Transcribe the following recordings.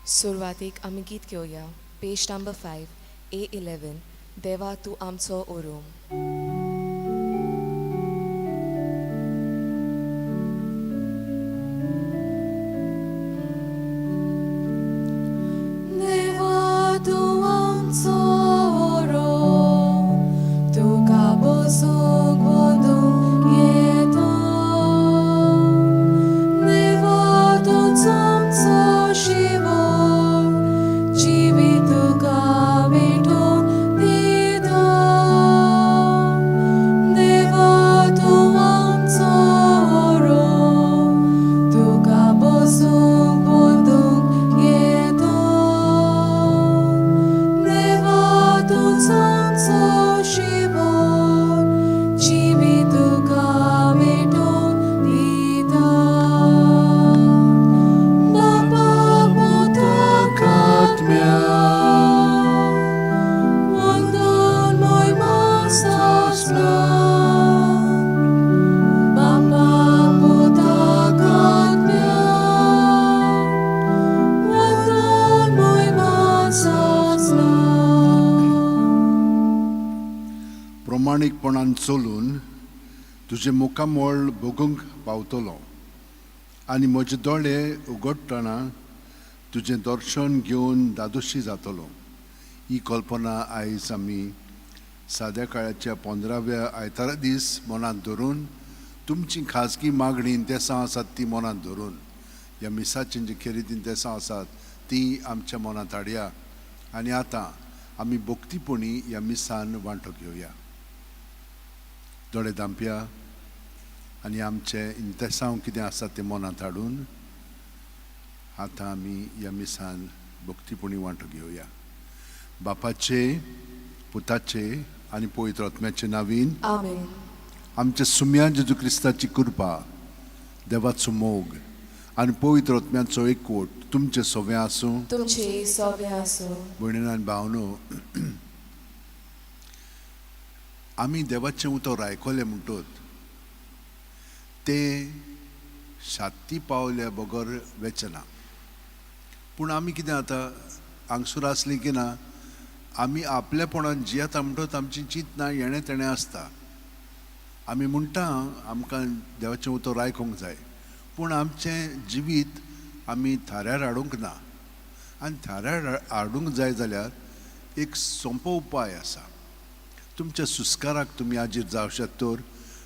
सुरवातीक आमी गीत घेवया. पेज नंबर 5, A11, देवा तूं आमचो ओरूम. देवा तूं आमचो ओरोम, तुका बसूंक वदूंक येता. देवा तूंच आमचो शिवोर, जिवीत तुका भेटोवन दिता. देवा तूं आमचो ओरोम, तुका बसूंक वदूंक येता. देवा तूंच आमचो शिवोर, जिवीत तुका भेटोवन दिता. बापा पुताक आत्म्या, वंदन मोयमा सासणा. बापा पुताक आत्म्या, वंदन मोयमा सासणा. प्रमाणीकपणान चलून तुजें मुखामळ भोगूंक पावतलो आनी म्हजे दोळे उगडटना तुजें दर्शन घेवन धादोशी जातलो. ही कल्पना आयज आमी साद्या काळाच्या 15व्या आयतारा दीस मनांत धरून, तुमची खाजगी मागणी इंतेसांव आसात ती मनांत धरून, ह्या मिसाची जी खेरीत इंतेसांव आसात ती आमच्या मनांत हाडया आनी आतां आमी भक्तीपणी ह्या मिसान वांटो घेवया. दोळे धांपया आनी आमचे इंतेसांव कितें आसा तें मनांत हाडून आतां आमी ह्या मिसान भक्तीपणी वांटो घेवया. बापाचे, पुताचे आनी पवित्र आत्म्याचे नावीन. आमेन. आमच्या सुम्या जेजू क्रिस्ताची कृपा, देवाचो मोग आनी पवित्र आत्म्याचो एकवट तुमचे सोवे आसूं. तुमचे सोबे आसूं. भयणीन आनी भावनो, आमी देवाचें उतर आयकलें म्हणटत तें शाती पावल्या बगर वेचना. पूण आमी कितें आतां हांगसर आसली की ना, आमी आपलेपणान जियेता म्हणटत आमची चिंतना येणें तेणें आसता. आमी म्हणटा आमकां देवाचें उतर आयकूंक जाय, पूण आमचें जिवीत आमी थाऱ्यार हाडूंक ना. आनी थाऱ्यार हाडूंक जाय जाल्यार एक सोंपो उपाय आसा. तुमच्या सुस्काराक तुमी आजीर जावशात तर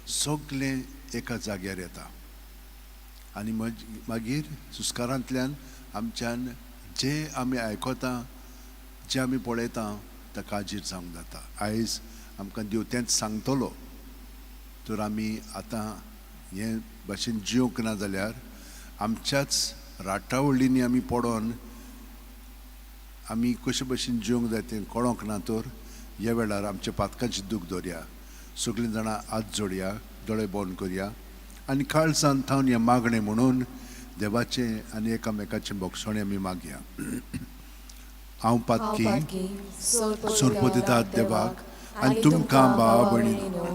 सगलें एका जाग्यार येता आनी मागीर सुस्कारांतल्यान आमच्यान जे आमी आयकता, जे आमी पळयता ताका आजीर जावंक जाता. आयज आमकां देव तेंच सांगतलो. तर आमी आतां हे भाशेन जिवंक ना जाल्यार आमच्याच राटावळींनी आमी पडोन आमी कशे भशेन जिवंक जाय तें कळोंक ना तर ह्या वेळार आमच्या पातकांची दूख दवरया. सगळीं जाणां हात जोडया, दोळे बंद करया आनी काळजान थावन हें मागणें म्हणून देवाचें आनी एकामेकाचें भोगसणें आमी मागया. हांव पातकी सोरपतितात देवाक आनी तुमकां भावा भयणीनो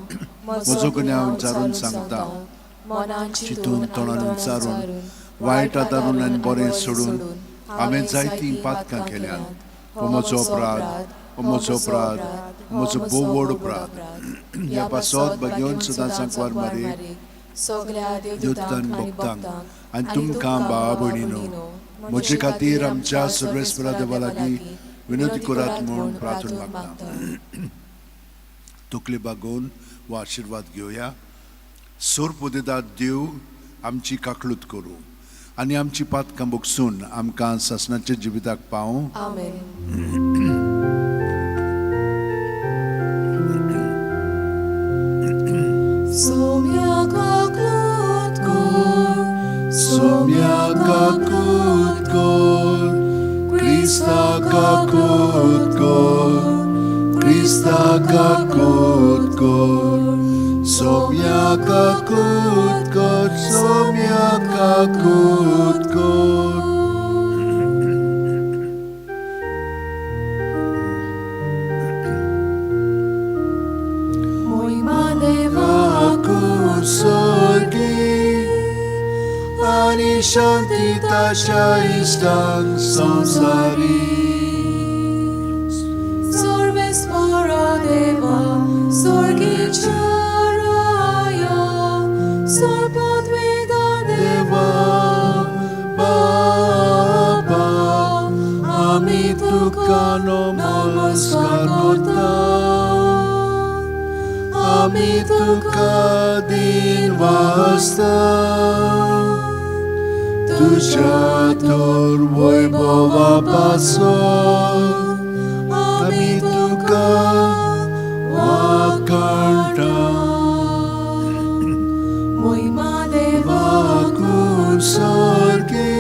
म्हजो गुन्यांव विचारून सांगता. चिंतून तोंडान विचारून, वायट आदारून आनी बरें सोडून हांवें जायतीं पातकां केल्यांत. हो म्हजो अपराध, हो म्हजो अपराध, हो म्हजो भोव व्हड अपराध. ह्या पासत भगेवन सदां सांकवार मारी देवतान भक्तांक आनी तुमकां भावा भयणीनो म्हजे खातीर आमच्या सर्वेस्परा देवा लागीं विनंती करात म्हूण प्रार्थना मागता. तकली बागोवन हो आशिर्वाद घेवया. सोरपोदेदाद देव आमची काकळूत करूं आनी आमची पातकां भोगसून आमकां सासणाच्या जिविताक पावूं. आमेन. सोम्या काकलूत कोर, सोम्या काकूत कोर, क्रिस्ता काकूत कोर, क्रिस्ता काकूत कोर, सोम्या काकूत कोर, सोम्या काकूत कोर. मोहिमा देवाकू सोर्गी आनी शांती ताच्या इश्टांक संवसारी. सर्वेस्परा देवा स्वर्गीच्या राया सर्वपदवेदा देवा बापा आमी तुका नमस्कार करता, आमी तुका दिन वाजता, तुज्या तर वैभवा पासून आमी तुका वाखाणटा. मोहिमा देवा वाकून सारके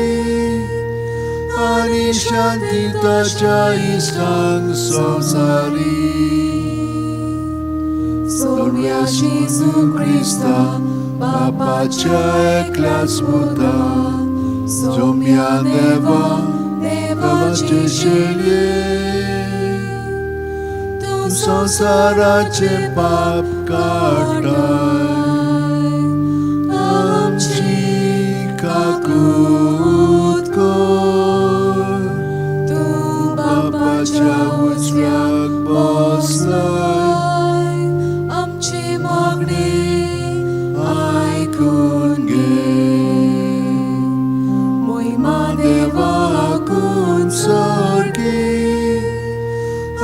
आनी शांती ताच्या इश्टांक संवसारी. सोम्या जेजू क्रिस्ता बापाच्या एकल्याच पुता सोम्या देवा देवाचे देवाचे शेळये तूं संवसाराचे पाप काडटाय आमची काकूत कर. तूं बापाच्या उजव्याक बसलाय आमची मागणी आयकून घे. मोहिमा देवाकून सारके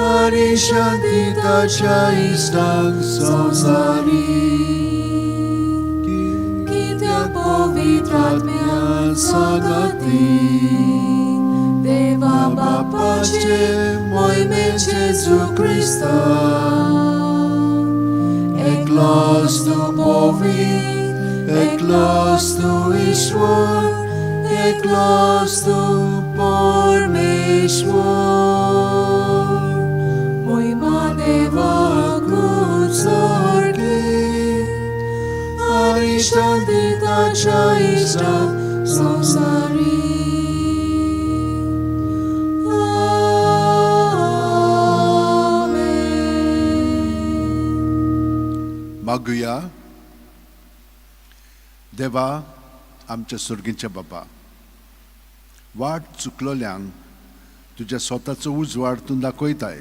आनी शांती ताच्या इश्टांक संवसारी. कित्याक पवित्र आत्म्या सांगाती देवा बापाचे मोहिमे जेजू क्रिस्ता एकलोच तूं पवित्र, एकलोच तूं ईश्वर, एकलोच तूं परमेश्वर. मोहिमा देवाकून सारके आनी शांती ताच्या इश्टांक संवसारी. आमेन. मागुया. देवा आमच्या सर्गीच्या बाबा, वाट चुकलोल्यांक तुज्या स्वताचो उजवाड तूं दाखयताय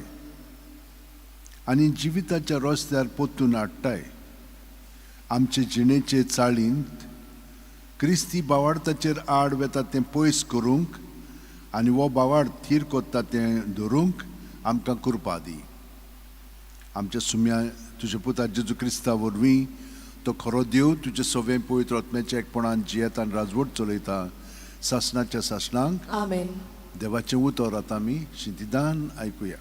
आनी जिविताच्या रस्त्यार पोत्तून हाडटाय. आमचे जिणेचे चाळींत क्रिस्ती बावार्थाचेर आड वेता तें पयस करूंक आनी हो बावार्थ थीर कोत्ता तें धरूंक आमकां कृपा दी. आमच्या सुम्या तुज्या पुता जेजू क्रिस्ता वरवीं, तो खरो देव तुजे सवें पवित्र आत्म्याच्या एकपणान जियेता आनी राजवट चलयता सासणाच्या सासणांक. आमेन. देवाचें उतर आतां आमी शिंतिदान आयकुया.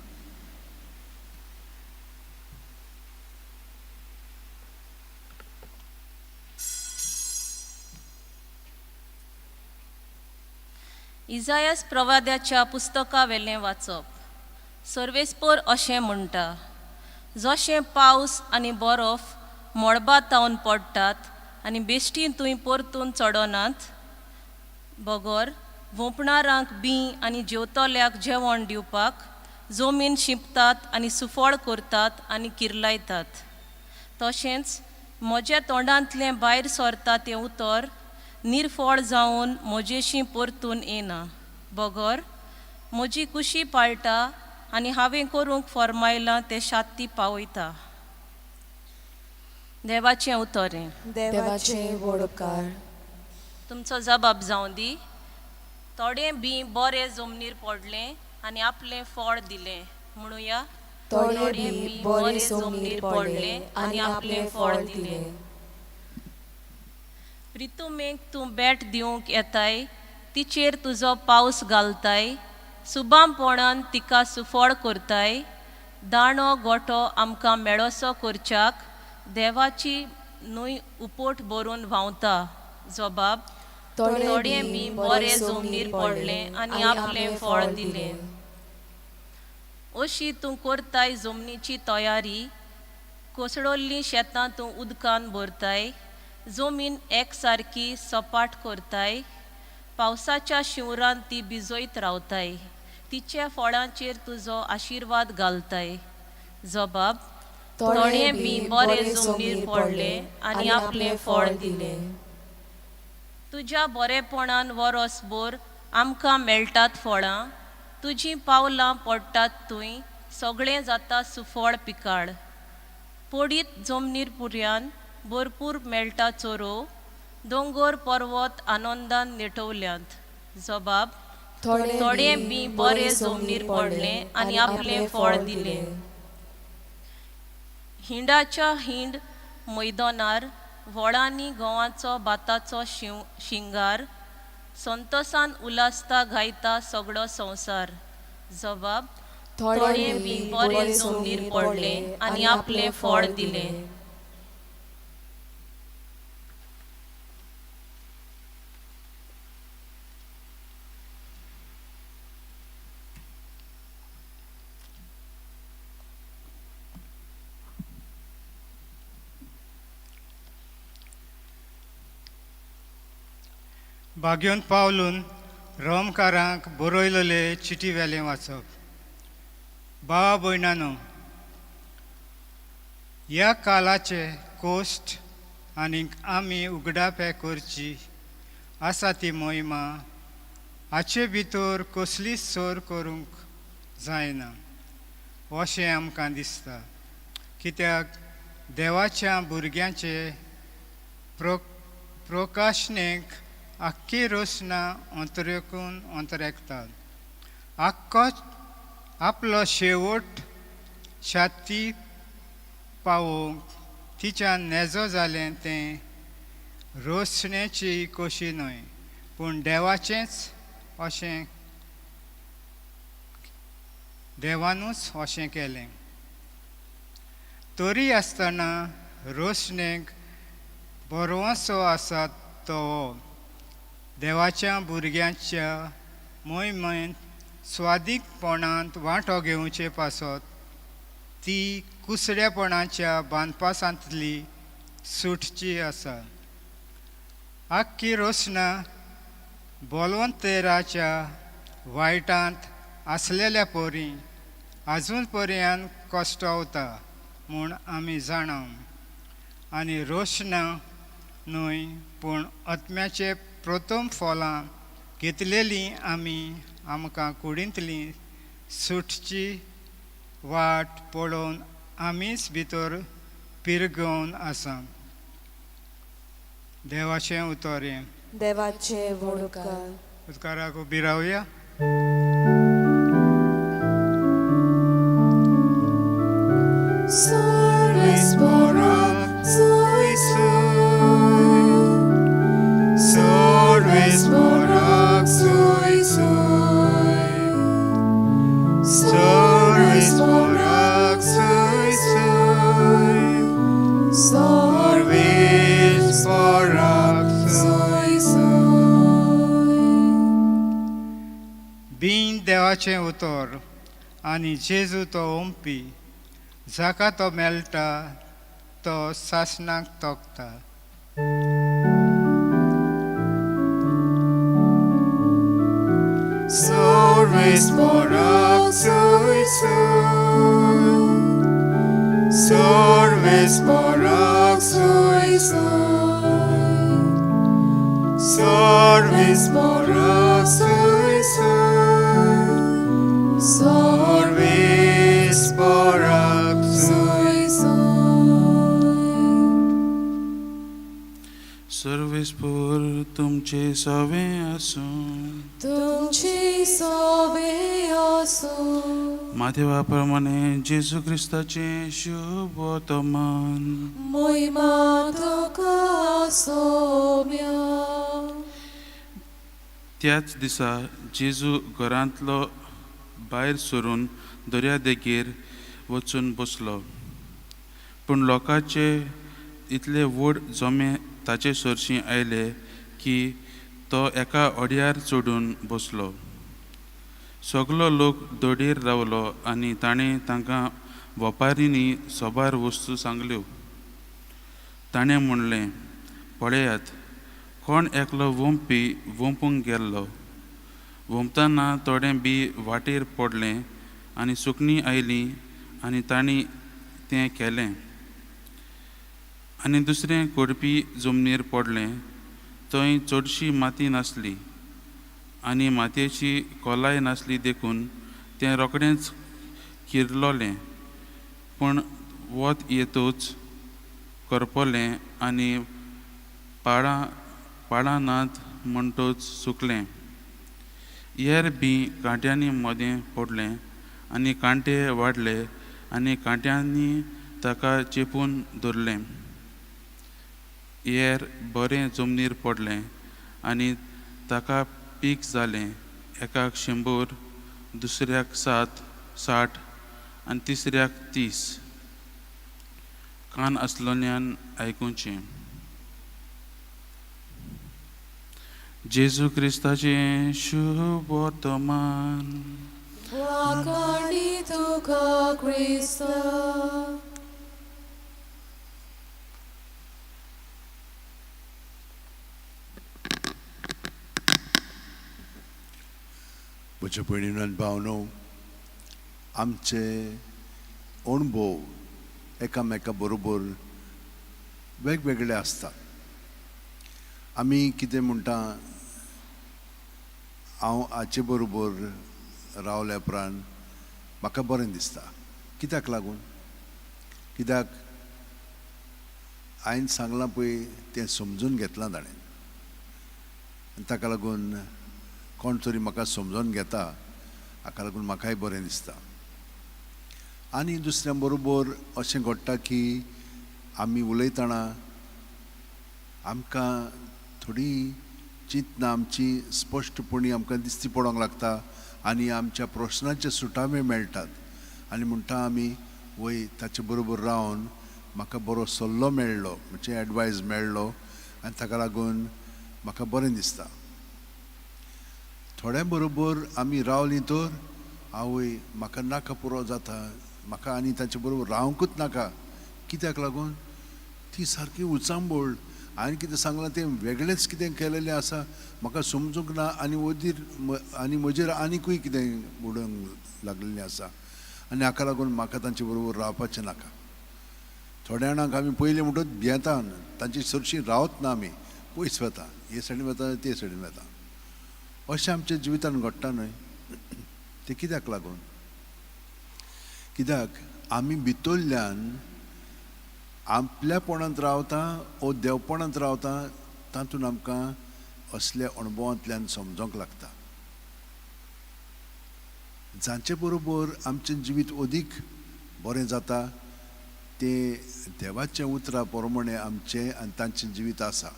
इजायस प्रवाद्याच्या पुस्तकावेलें वाचप. सर्वेस्पोर अशें म्हणटा, जशें पावस आनी बरोफ मळबा तावन पडटात आनी बेश्टी थंय परतून चडनात बगर वोंपणारांक बीं आनी जेवतल्याक जेवण दिवपाक जमीन शिंपतात आनी सुफळ करतात आनी किर्लायतात, तशेंच म्हज्या तोंडांतलें भायर सरता तें उतर निर्फळ जावन म्हजेशी परतून येना बगर म्हजी कुशी पाळटा आनी हांवें करूंक फर्मायलां तें शाती पावयता. देवाचें उतर हें. देवाचे व्हड उपकार. तुमचो जबाब जावं दी. थोडें बीं बरें जमनीर पडलें आनी आपलें फळ दिलें. म्हणुया. थोडे बी बरे जमनीर पडलें आनी आपलें फळ दिलें. प्रितुमेक तूं भेट दिवंक येताय, तिचेर तुजो पावस घालताय, सुबामपणान तिका सुफळ करताय, दाणो गोटो आमकां मेळोसो करच्याक देवाची न्हंय उपोट भरून व्हांवता. जबाब. थोडे बी बरे जमनीर पडलें आनी आपलें फळ दिलें. अशी तूं करताय जमनीची तयारी, कोसळल्लीं शेतां तूं उदकान भरताय, जमीन एकसारकी सपाट करताय, पावसाच्या शिंवरान ती भिजयत रावताय, तिच्या फळांचेर तुजो आशिर्वाद घालताय. जबाब. थोडे बी बरे जमनीर पडलें आनी आपलें फळ दिलें. तुज्या बरेपणान वरोसभर आमकां मेळटात फळां, तुजीं पावलां पडटात थंय सगळें जाता सुफळ पिकाळ. पडीत जमनीर पुर्यान भरपूर मेळटा चोरो, दोंगर पर्वत आनंदान नेटवल्यात. जबाब: थोडे बी बरे जमनीर पडलें आनी आपलें फळ दिलें. हिंडाच्या हिंड मैदानार व्हळांनी गंवाचो भाताचो शिंगार, संतोसान उलासता गायता सगळो संवसार. जबाब: थोडे बी बरे जमनीर पडलें आनी आपलें फळ दिलें. भाग्योन पावलून रोमकारांक बरयलेले चिटी वेलें वाचप. भावा भयणानो, ह्या कालाचे कोश्ट आनीक आमी उगडापे करची आसा ती मोहिमा हाचे भितर कसलीच सोर करूंक जायना अशें आमकां दिसता, कित्याक देवाच्या भुरग्यांचे प्रकाशनेक आख्खी रोसना अंतरेकून अंतरेकतात. आख्खो आपलो शेवट छाती पावोवंक तिच्यान नेजो जालें तें रोसण्याची कशी न्हय, पूण देवाचेंच अशें देवानूच अशें केलें. तरी आसतना रोसणेक बरवसो आसा तो देवाच्या भुरग्यांच्या मोहिमेंत स्वादीकपणांत वांटो घेवचे पासत ती कुसडेपणाच्या बांदपासांतली सुटची आसा. आख्खी रोसना बोलवंतेराच्या वायटांत आसलेल्या पोरी आजून पर्यंत कश्टवता म्हूण आमी जाणा, आनी रोशना न्हय पूण आत्म्याचे प्रथम फलां घेतलेलीं आमी आमकां कुडींतली सुटची वाट पळोवन आमीच भितर पिरगोवन आसा. देवाचें उतर हें. देवाचे व्हड उपकार. उपकाराक उबी रावया. बीन देवाचें उतर आनी जेजू तो ओंपी, जाका तो मेळटा तो सासणाक तोखता. Service Barak Sui Sui, Service Barak Sui Sui, Service Barak Sui Sui, Service Barak Sui Sui. सर्वेस्पोर तुमचे सवे आसूं. तुमची सोबे आसूं. मादेवा प्रमाणे जेजू क्रिस्ताचें शुभ वर्तमान. मोहिमा तुका सोम्या. त्याच दिसा जेजू घरांतलो भायर सरून दर्या देगेर वचून बसलो. पूण लोकांचे इतले व्हड जमे ताचे सरशीं आयले की तो एका अड्यार चडून बसलो. सगलो लोक दोडयेर रावलो आनी ताणें तांकां वपारींनी सोबार वस्तू सांगल्यो. ताणें म्हणलें, पळयात, कोण एकलो वोंपी वोंपूंक गेल्लो. वोंपतना थोडें बी वाटेर पडलें आनी सुकणीं आयलीं आनी तांणी तें केलें. आनी दुसरें कोडपी जमनीर पडलें, थंय चडशी माती नासली आनी मातयेची खोलाय नासली देखून तें रोखडेंच किरलोलें, पूण वत येतूच करपलें आनी पाळां पाळां नात म्हणटच सुकलें. हेर बी कांट्यांनी मदें पडलें आनी कांटे वाडले आनी कांट्यांनी ताका चेपून धरलें. हेर बरें जमनीर पडलें आनी ताका पीक जालें, एकाक 100, दुसऱ्याक 60 आनी तिसऱ्याक 30. कान आसलोल्यान आयकुचें. जेजू क्रिस्ताचें शुभ वर्तमान. वाखाणी तुका क्रिस्ता. म्हज्या भयणीन आनी भावनो, आमचे अणभव एकामेका बरोबर वेगवेगळे आसतात. आमी कितें म्हणटा, हांव हाचे बरोबर रावल्या उपरांत म्हाका बरें दिसता. कित्याक लागून? कित्याक हांवें सांगलां पळय तें समजून घेतलां ताणें आनी ताका लागून कोण तरी म्हाका समजून घेता, हाका लागून म्हाकाय बरें दिसता. आनी दुसऱ्या बरोबर अशें घडटा की आमी उलयतना आमकां थोडी चिंतना आमची स्पश्टपणी आमकां दिसती पडोंक लागता आनी आमच्या प्रस्नाचे सुटावे मेळटात आनी म्हणटा आमी वय ताचे बरोबर रावन म्हाका बरो सल्लो मेळ्ळो, म्हणजे एडवायज मेळ्ळो आनी ताका लागून म्हाका बरें दिसता. थोड्या बरोबर आमी रावलीं तर आवय म्हाका नाका पुरो जाता, म्हाका आनी ताचे बरोबर रावंकूच नाका. कित्याक लागून? ती सारकी उचांबळ, हांवें कितें सांगलां तें वेगळेंच कितें केलेलें आसा, म्हाका समजूंक ना आनी वदीर आनी म्हजेर आनिकूय कितें उडोवंक लागलेलें आसा आनी हाका लागून म्हाका तांचे बरोबर रावपाचें नाका. थोड्या जाणांक आमी पयलीं म्हणटच भियेता, तांची सरशी रावत ना, आमी पयस वता, हे सायडीन वता ते सायडीन वता. अशें आमच्या जिवितान घडटा न्हय? तें कित्याक लागून? कित्याक आमी भितरल्यान आपल्यापणांत रावता ओ देवपणांत रावता, तातूंत आमकां असल्या अणभवांतल्यान समजोंक लागता. जांचे बरोबर आमचें जिवीत अदीक बरें जाता तें देवाच्या उतरा प्रमाणें आमचें आनी तांचें जिवीत आसा.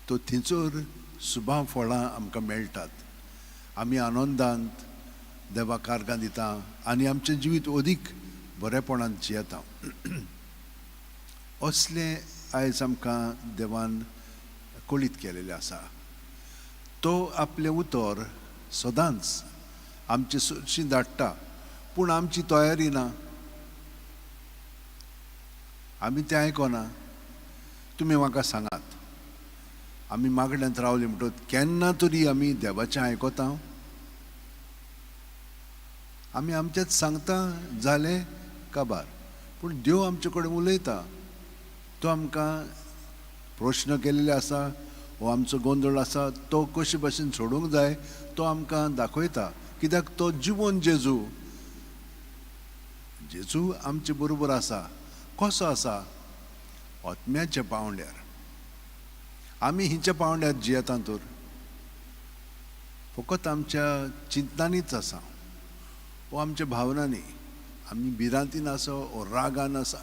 तो थंयसर सुबा फळां आमकां मेळटात. आमी आनंदांत देवा कारगां दिता आनी आमचें जिवीत अदीक बरेपणान जियेता. असलें आयज आमकां देवान कळीत केलेलें आसा. तो आपलें उतर सदांच आमचे सरशी धाडटा, पूण आमची तयारी ना, आमी तें आयकना. तुमी म्हाका सांगात, आमी मागण्यांत रावली म्हणटकच केन्ना तरी आमी देवाचें आयकता? आमी आमचेंच सांगता जालें काबार, पूण देव आमचे कडेन उलयता. तो आमकां प्रश्न केल्ले आसा, हो आमचो गोंदळ आसा तो कशे भाशेन सोडूंक जाय तो आमकां दाखयता. कित्याक तो जिवन जेजू, जेजू आमचे बरोबर आसा. कसो आसा? आत्म्याच्या पांवड्यार. आमी हिंच्या पांवड्यार जियेता तर फकत आमच्या चिंतनांनीच आसा वो आमच्या भावनांनी. आमी भिरांतीन आसा वो रागान आसा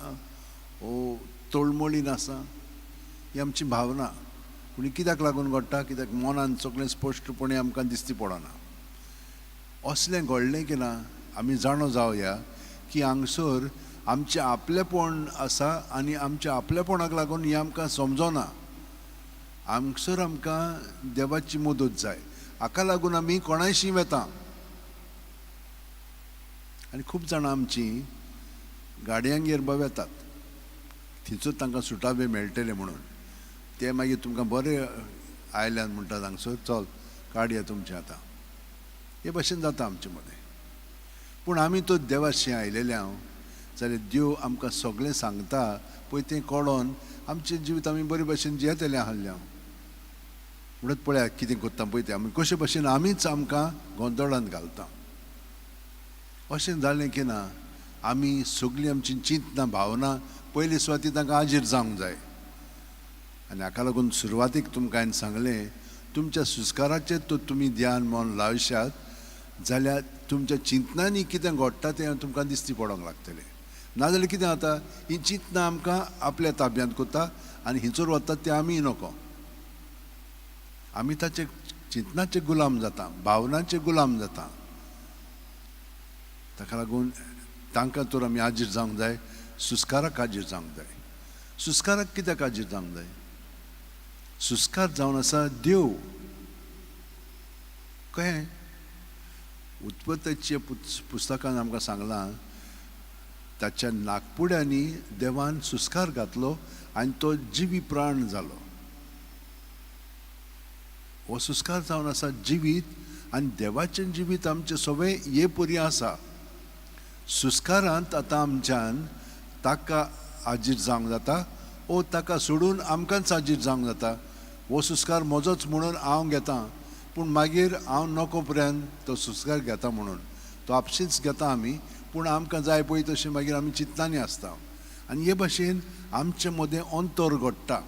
वो तळमळीन आसा, ही आमची भावना. पूण कित्याक लागून घडटा? कित्याक मनान सगळें स्पश्टपणी आमकां दिसती पडना. असलें घडलें की ना आमी जाणो जावया की हांगसर आमचें आपलेपण आसा आनी आमच्या आपलेपणाक लागून हें आमकां समजना. हांगसर आमकां देवाची मदत जाय. हाका लागून आमी कोणायशी वता आनी खूब जाणां आमची गाडयांगेर बा वेतात, थंयसर तांकां सुटावे मेळटले म्हणून. ते मागीर तुमकां बरें आयल्यान म्हणटात हांगसर चल काडया तुमचें आतां. हे भाशेन जाता आमचे मदें. पूण आमी तो देवाशी आयलेले हांव, जाल्यार देव आमकां सगळें सांगता पळय तें कळोन आमचें जिवीत आमी बरे भशेन जियेतलें आहलें. म्हणत पळया कितें करता पळय तें आमी कशे भशेन आमीच आमकां गोंदळांत घालता. अशें जालें की ना आमी सगळीं आमची चिंतनां भावना पयले सुवाती तांकां हाजीर जावंक जाय. आनी हाका लागून सुरवातीक तुमकां हांवें सांगलें तुमच्या सुस्काराचेर तर तुमी ध्यान मन लावशात जाल्यार तुमच्या चिंतनांनी कितें घडटा तें तुमकां दिश्टी पडोंक लागतलें. नाजाल्यार कितें जाता हीं चिंतनां आमकां आपल्या ताब्यांत करता आनी हिंचोर वता तें आमी नको. आमी ताचे चिंतनाचे गुलाम जाता, भावनांचे गुलाम जाता. ताका लागून तांकां तर आमी हाजीर जावंक जाय, सुस्काराक हाजीर जावंक जाय. सुस्काराक कित्याक हाजीर जावंक जाय? सुस्कार जावन आसा देव. कळ्ळें? उत्पत्तीच्या पुस्तकान आमकां सांगलां ताच्या नागपुड्यांनी देवान सुस्कार घातलो आनी तो जिवी प्राण जालो. हो सुस्कार जावन आसा जिवीत आनी देवाचें जिवीत आमचें सगळें हे परी आसा. सुस्कारांत आतां आमच्यान ताका हाजीर जावंक जाता ओ ताका सोडून आमकांच हाजीर जावंक जाता. हो सुस्कार म्हजोच म्हणून हांव घेता, पूण मागीर हांव नको पर्यंत तो सुस्कार घेता म्हणून तो आपशींच घेता आमी, पूण आमकां जाय पळय तशें मागीर आमी चिंतनांनी आसता. आनी हे भाशेन आमचे मदें अंतर घडटा,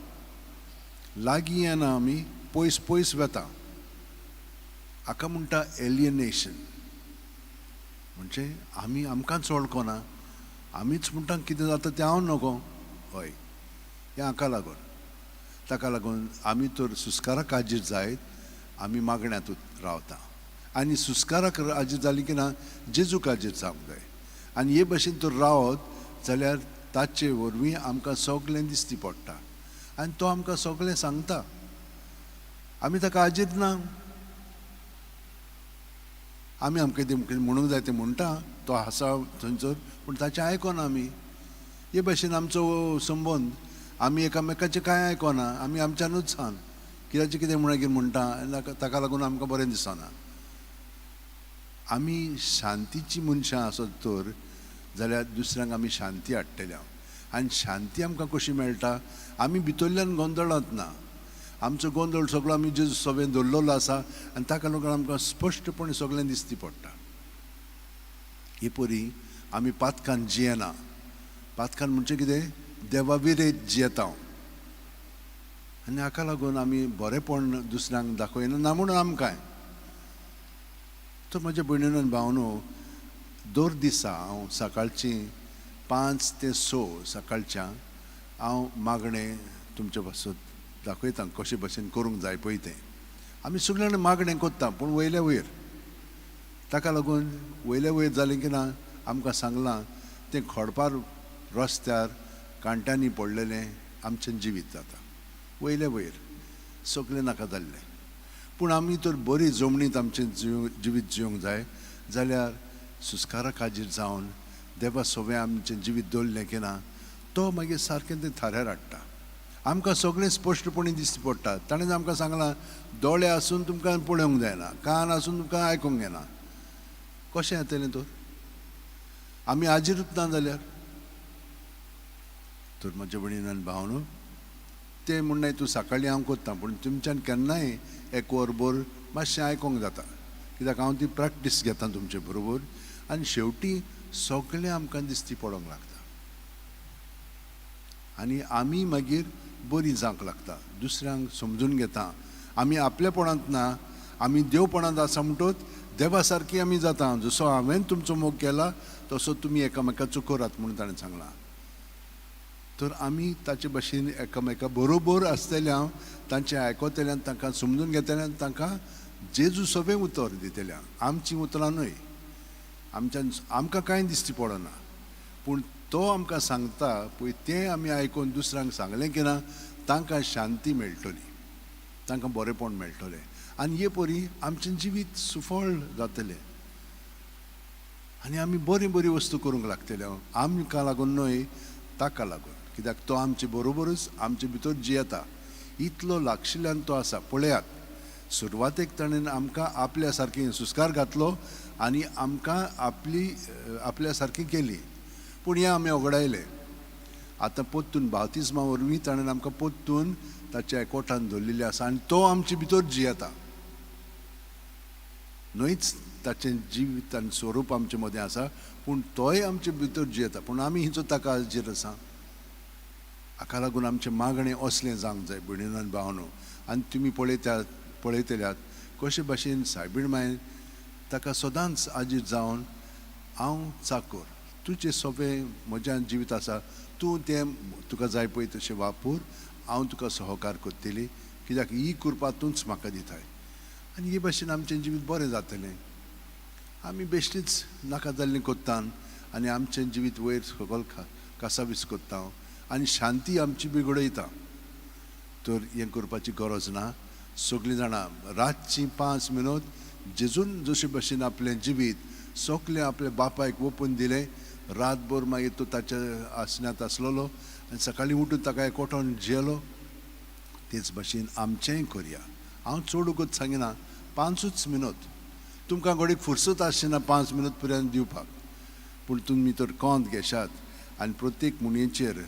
लागीं येना आमी, पयस पयस वता. हाका म्हणटा एलियनेशन. म्हणजे आमी आमकांच वळखना, आमीच म्हणटा कितें जाता तें हांव नको. हय, हें हाका लागून ताका लागून आमी तर सुस्काराक हाजीर जायत आमी मागण्यांत रावता. आनी सुस्काराक हाजीर जाली की ना जेजूक हाजीर जावंक जाय. आनी हे भशेन तर रावत जाल्यार ताचे वरवीं आमकां सगळें दिश्टी पडटा आनी तो आमकां सगळें सांगता. आमी ताका हाजीर ना, आमी आमकां कितें म्हणूंक जाय तें म्हणटा, तो आसा थंयसर, पूण ताचें आयकना आमी. हे भशेन आमचो संबंद, आमी एकामेकाचें कांय आयकना, आमी आमच्यानूच सांग कित्याचें कितें मागीर म्हणटा आनी ताका लागून आमकां बरें दिसना. आमी शांतीची मनशां आसत तर जाल्यार दुसऱ्यांक आमी शांती हाडटले. आनी शांती आमकां कशी मेळटा? आमी भितरल्यान गोंदळांत ना, आमचो गोंदळ सगळो आमी जेजू सगळें दवरलेलो आसा आनी ताका लागून आमकां स्पश्टपणी सगळें दिश्टी पडटा. हे परी आमी पातकान जियेना. पातकान म्हणजे कितें? देवा विरयत जियेता. आनी हाका लागून आमी बरेंपण दुसऱ्यांक दाखयना ना म्हणून आमकांय. तर म्हज्या भयणीन आनी भावनो, दर दिसा हांव सकाळचीं 5 ते 6 सकाळच्या हांव मागणें तुमचे पासत दाखयता कशे भशेन करूंक जाय पळय तें. आमी सगळ्यांनी मागणें करता पूण वयल्या वयर. ताका लागून वयल्या वयर जालें की ना आमकां सांगलां तें खडपार रस्त्यार कांट्यांनी पडलेलें आमचें जिवीत जाता वयल्या वयर सगळें नाका जाल्लें. पूण आमी तर बरी जमनींत आमचें जिवीत जिवंक जाय जाल्यार सुस्काराक हाजीर जावन देवा सगळें आमचें जिवीत दवरलें की ना तो मागीर सारकें तें थाऱ्यार हाडटा. आमकां सगळें स्पश्टपणी दिश्टी पडटा. ताणें आमकां सांगलां दोळे आसून तुमकां पळोवंक जायना, कान आसून तुमकां आयकूंक येना, कशें येतलें तर? आमी हाजीरूच ना जाल्यार. तर म्हज्या भयणीन आनी भावनो, तें म्हणणें तूं सकाळीं हांव करता, पूण तुमच्यान केन्नाय एक वरभर मातशें आयकूंक जाता, कित्याक हांव ती प्रॅक्टीस घेता तुमचे बरोबर. आनी शेवटी सगळें आमकां दिश्टी पडोंक लागता आनी आमी मागीर बरी जावंक लागता, दुसऱ्यांक समजून घेता. आमी आपलेपणांत ना, आमी देवपणांत आसा म्हणटोच देवा सारकी आमी जाता. जसो हांवें तुमचो मोग केला तसो तुमी एकामेकाचो करात म्हणून ताणें सांगलां. तर आमी ताचे भशेन एकामेका बरोबर आसतले, हांव तांचें आयकतले आनी तांकां समजून घेतले आनी तांकां जेजू सगळें उतर दितले. आमचीं उतरां न्हय, आमच्यान आमकां कांय दिश्टी पडना, पूण तो आमकां सांगता पळय तें आमी आयकून दुसऱ्यांक सांगलें की ना तांकां शांती मेळटली, तांकां बरेंपण मेळटलें आनी हे परी आमचें जिवीत सुफळ जातलें आनी आमी बरी बरी वस्तू करूंक लागतले. आमकां लागून न्हय, ताका लागून, कित्याक तो आमचे बरोबरूच आमचे भितर जियेता. इतलो लागशिल्ल्यान तो आसा. पळयात, सुरवातेक ताणें आमकां आपल्या सारकी सुस्कार घातलो आनी आमकां आपली आपल्या सारकी केली, पूण हें आमी ओगडायलें. आतां पोत्तून बाप्तिज्मा वरवीं ताणें आमकां पोत्तून ताच्या एकवटान दवरलेलें आसा आनी तो आमचे भितर जियेता. न्हयच ताचें जिवीत आनी स्वरूप आमचे मदें आसा, पूण तोय आमचे भितर जियेता. पूण आमी हिचो ताका हाजीर आसा. हाका लागून आमचें मागणें असलें जावंक जाय भयणीनो आनी भावनो. आनी तुमी पळयतल्यात कशे भाशेन सायबीण मायन ताका सदांच आजीर जावन हांव चाकोर, तुजें सोंपें म्हज्या जिवीत आसा, तूं तें तुका जाय पळय तशें वापर, हांव तुका सहकार करतली, कित्याक ही कृपा तूंच म्हाका दिताय. आनी हे भाशेन आमचें जिवीत बरें जातलें. आमी बेश्टीच नाका जाल्लीं कोत्ता आनी आमचें जिवीत वयर सकयल कासावीस कोत्ता आनी शांती आमची बिगडयता. तर हें करपाची गरज ना. सगळीं जाणां रातचीं 5 मिनट जेजून जशे भाशेन आपलें जिवीत सगळें आपल्या बापायक ओपून दिलें, रातभर मागीर तो ताच्या आसण्यांत आसलेलो आनी सकाळीं उठून ताका एकवटान जियेलो. तेच भाशेन आमचेंय करया. हांव चड वगत सांगिना, 5 मिनट. तुमकां घडये फुरसत आसची ना 5 मिनट पर्यंत दिवपाक, पूण तुमी तर कोंत घेशात आनी प्रत्येक मुणयेचेर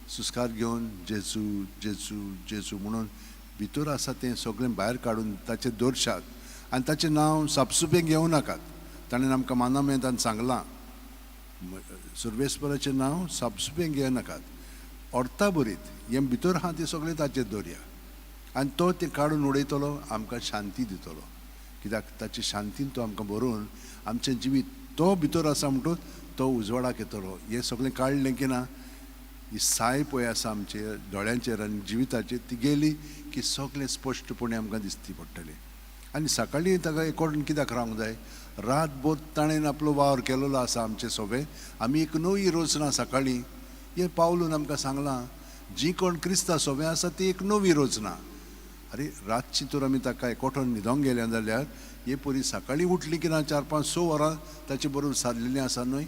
सुस्कार घेवन जेजू जेजू जेजू म्हणून भितर आसा तें सगळें भायर काडून ताचें दर्शात आनी ताचें नांव सापसुपें घेवं नाकात. ताणें आमकां मानामेंतान सांगलां, सर्वेस्पराचें नांव सापसुपें घेवं नाकात, अर्था बरीत हें भितर आहा तें सगळें ताचेर दवरया आनी तो तें काडून उडयतलो, आमकां शांती दितलो. कित्याक ताचे शांतीन तो आमकां भरून आमचें जिवीत तो भितर आसा म्हणटूच तो उजवाडाक येतलो. हें सगळें काडलें की ना, ही साय पळय आसा आमचे दोळ्यांचेर आनी जिविताचेर ती गेली की सगळें स्पश्टपणे आमकां दिसती पडटलें. आनी सकाळीं ताका एकवटून कित्याक रावंक जाय, रातभर ताणें आपलो वावर केलेलो आसा आमचे सोबे. आमी एक नवी रचना सकाळीं हें पावलून आमकां सांगलां, जी कोण क्रिस्ता सोबे आसा ती एक नवी रचना. आरे रातची तर आमी ताका एकवटून न्हिदोंक गेल्या जाल्यार हे परी सकाळीं उठली की ना 4-5-6 वरां ताचे बरोबर सारलेलीं आसा न्हय,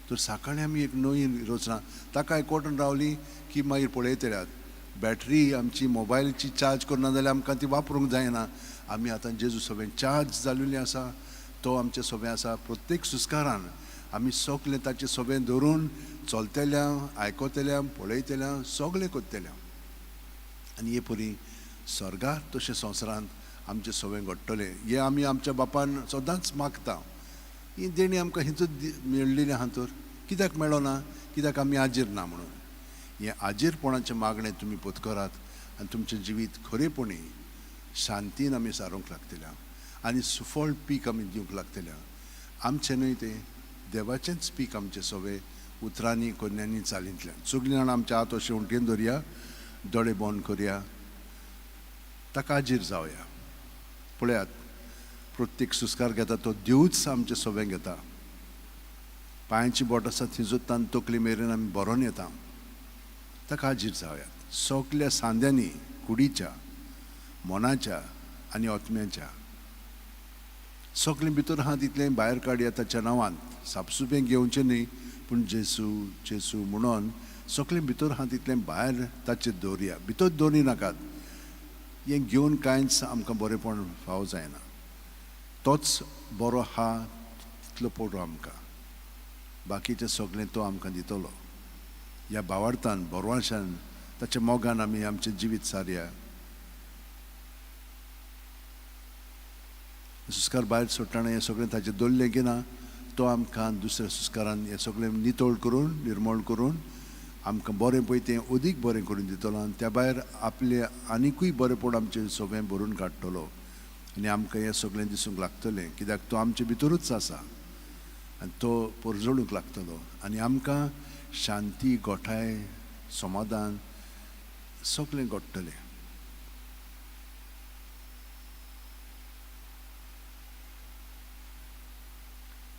तर सकाळीं आमी एक नवी रचना ताका एकवटून रावली की मागीर पळयतल्यात बॅटरी आमची मोबायलची चार्ज करना जाल्यार आमकां ती वापरूंक जायना. आमी आतां जेजू सोबें चार्ज जाल्ली आसा, तो आमचे सोबें आसा. प्रत्येक सुस्कारान आमी सगळें ताचे सोबें धरून चलतल्या, आयकतल्या, पळयतल्या, सगळें करतल्या. आनी हे परी स्वर्गार तशें संवसारांत आमचें सोबें घडटलें हें आमी आमच्या बापान सदांच मागता. ही देणी आमकां हिंच मेळ्ळिल्ली आहा तर कित्याक मेळना, कित्याक आमी आजीर ना म्हणून. हें आजीरपणाचें मागणें तुमी पत्करात आनी तुमचें जिवीत खरेपणी शांतीन आमी सारूंक लागतल्या आनी सुफळ पीक आमी दिवंक लागतल्या. आमचें न्हय तें देवाचेंच पीक आमचें सोबें उतरांनी कोन्यांनी चालींतल्यान. सगळीं जाणां आमच्या हात अशें उंटेन दवरया, दोळे बंद करया, ताका आजीर जावया. पळयात प्रत्येक सुस्कार घेता तो देवूच आमचें सोबें घेता. पांयांची बोट आसा थिंजोतान तकली मेरेन आमी भरोन येता, ताका आजीर जावयात. सगल्या सांद्यांनी, कुडीच्या, मनाच्या आनी आत्म्याच्या सगळें भितर आहा तितलें भायर काडया ताच्या नांवान. सापसुपें घेवचें न्हय, पूण जेजू जेजू म्हणून सगळें भितर आहा तितलें भायर ताचेर दवरया. भितर दवरी नाकात, हें घेवन कांयच आमकां बरेंपण फावो जायना. तोच बरो आहा तितलो पुरो आमकां, बाकीचें सगळें तो आमकां दितलो. ह्या भावार्थान, बरवाशान, ताच्या मोगान आमी आमचें जिवीत सारया. सुस्कार भायर सोडटना हें सगळें ताचें दवरलें की ना, तो आमकां दुसऱ्या सुस्कारान हें सगळें नितळ करून, निर्मळ करून आमकां बरें पळय तें अदीक बरें करून दितलो आनी त्या भायर आपलें आनिकूय बरेंपण आमचें सोबें भरून काडटलो आनी आमकां हें सगळें दिसूंक लागतलें, कित्याक तो आमचे भितरूच आसा आनी तो परजळूंक लागतलो आनी आमकां शांती, गोठाय, समाधान सगळें घडटलें.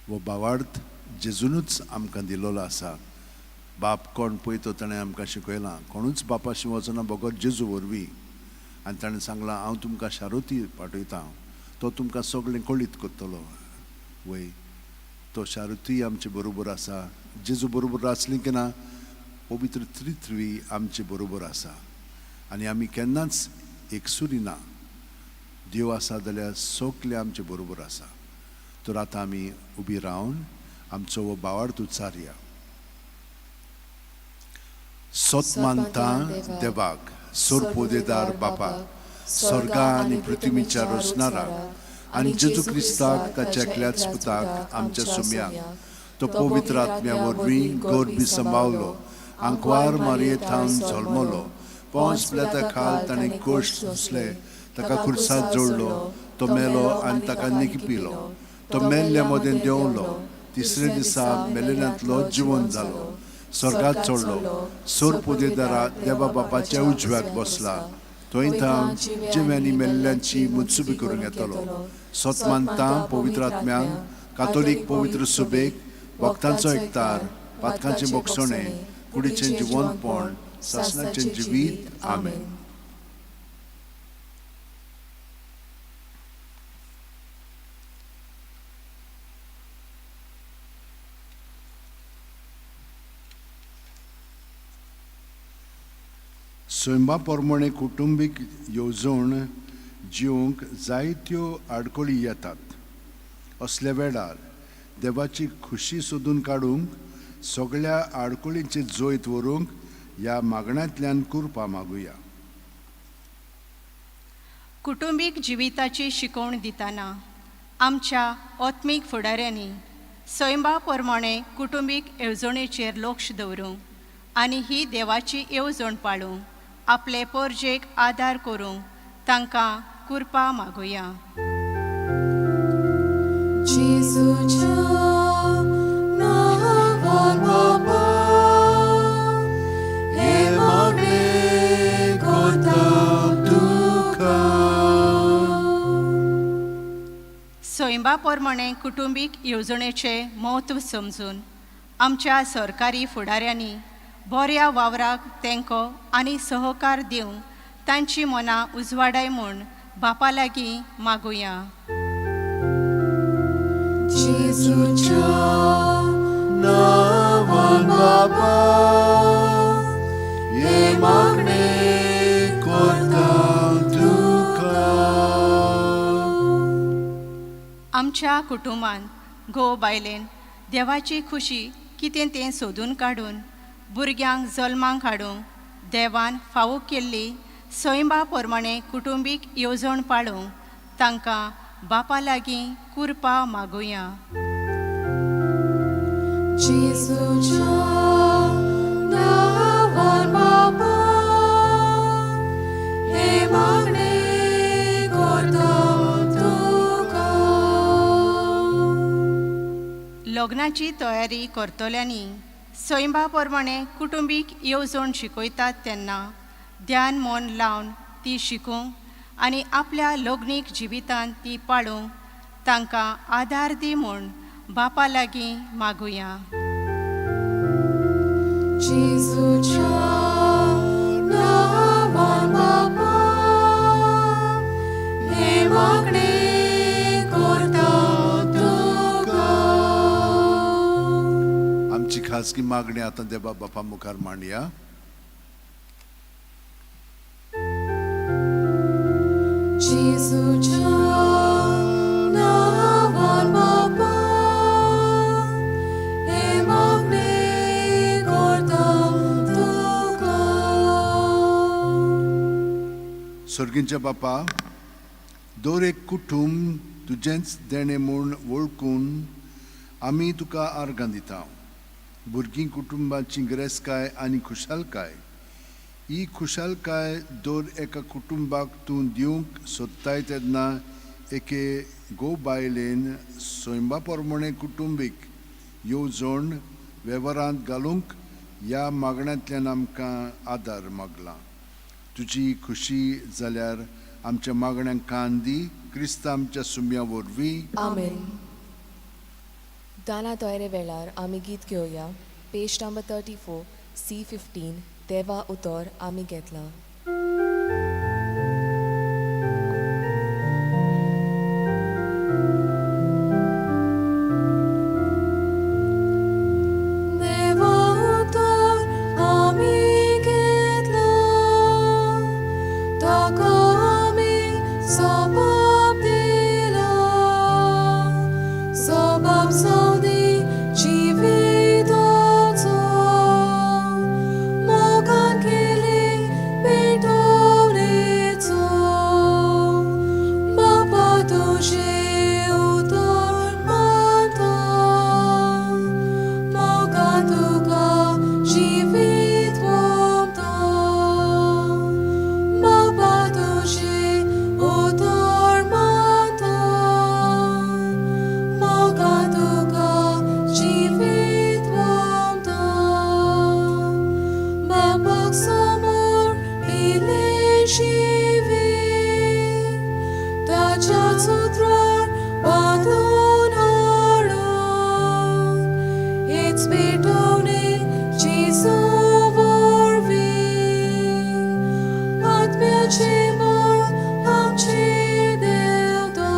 हो भावार्थ जेजूनच आमकां दिल्लो आसा. बाप कोण पळय तो ताणें आमकां शिकयलां, कोणूच बापाशी वचना बगर जेजू वरवीं. आनी ताणें सांगलां, हांव तुमकां शारोती पाठयतां, तो तुमकां सगळें कळीत करतलो. वय तो शारोती आमचे बरोबर आसा. जेजू बरोबर आसली की ना, पवित्र त्रित्वी आमचे बरोबर आसा आनी आमी केन्नाच एकसुरी ना. देव आसा जाल्यार सगळें आमचे बरोबर आसा. तर आतां आमी उबी रावन आमचो हो भावार्थ उच्चारया. सोत मानता देवाक, सोरपोदेदार बापाक, स्वर्गा आनी पृथ्वीच्या रोसणाराक, आनी जेजू क्रिस्ताक ताच्या एकल्याच पुताक आमच्या सुम्याक, तो पवित्र आत्म्या वरवीं गोरबी सांबावलो, आंकवार मारये थावन जल्मलो, पोंस प्लेता खाल ताणें कोश सोंसले, ताका खुर्सात जोडलो, तो मेलो आनी ताका निकी पिलो, तो मेल्ल्या मदें देंवलो, तिसरे दिसा मेलेल्यांतलो जिवन जालो, स्वर्गात चडलो, सोर पुदेदारा देवा बापाच्या उजव्याक बसला, थंय थावन जिव्यांनी मेल्ल्यांची मुत्सुबी करूंक येतलो. सोत मानता पवित्र आत्म्यांक, कातोलीक पवित्र सुबेक, भक्तांचो एकतार, पातकांचें बोगसणें, कुडीचें जिवंतपण, सासणाचें जिवीत. आमेन. सैमा प्रमाणे कुटुंबीक येवजण जिवंक जायत्यो आडखळी येतात. असल्या वेळार देवाची खुशी सोदून काडूंक, सगळ्या आडखळींचे जैत व्हरूंक ह्या मागण्यांतल्यान कृपा मागुया. कुटुंबीक जिविताची शिकवण दितना आमच्या आत्मीक फुडाऱ्यांनी सैमा प्रमाणे कुटुंबीक येवजणेचेर लक्ष दवरूंक आनी ही देवाची येवजण पाळूंक आपले पोरजेक आदार करूंक तांकां कृपा मागुया. जेजूच्या नांवान बापा, हें मागणें करता तुका. सैमा प्रमाणे कुटुंबीक येवजणेचें म्हत्व समजून आमच्या सरकारी फुडाऱ्यांनी बऱ्या वावराक तेंको आनी सहकार दिवंक तांची मनां उजवाडाय म्हूण बापा लागीं मागुया. जेजूच्या नांवान बापा, हें मागणें करता तुका. आमच्या कुटुंबान घोव बायलेन देवाची खुशी कितें तें सोदून काडून भुरग्यांक जल्माक हाडूंक देवान फावो केल्ली सैमा प्रमाणे कुटुंबीक येवजण पाळूंक तांकां बापा लागीं कृपा मागुया. जेजूच्या नांवान बापा, हें मागणें करता तुका. लग्नाची तयारी करतल्यांनी सैमा प्रमाणे कुटुंबीक येवजण शिकयतात तेन्ना ध्यान मन लावन ती शिकूंक आनी आपल्या लग्नीक जिवितांत ती पाळूंक तांकां आदार दी म्हूण बापा लागीं मागुया. जेजूच्या नांवान बापा, हें मागणें करता तुका. आमची खाजगी मागणी आतां देवा बापा मुखार मांडया. जेजूच्या नांवान बापा, हें मागणें करता तुका. सर्गींच्या बापा, दर एक कुटुंब तुजेंच देणें म्हूण वळखून आमी तुका आर्गां दिता. भुरगीं कुटुंबाची गिरेस्तकाय आनी खुशालकाय, ही खुशालकाय दर एका कुटुंबाक तूं दिवंक सोदताय तेन्ना एके घोव बायलेन सैमा प्रमाणे कुटुंबीक येवजण वेव्हारांत घालूंक ह्या मागण्यांतल्यान आमकां आदार मागला. तुजी खुशी जाल्यार आमच्या मागण्यांक कान दी, क्रिस्ता आमच्या सुम्या वरवीं. आमेन. दाना तयारे वेळार आमी गीत घेवया. Page number 34, C 15, देवा उतर आमी घेतलां. देवा उतर आमी घेतला, ताका आमी सोबाब दिला, सोबाब सवदी जिविताचो. मोगान तुझे मोर आमचेर देंवता.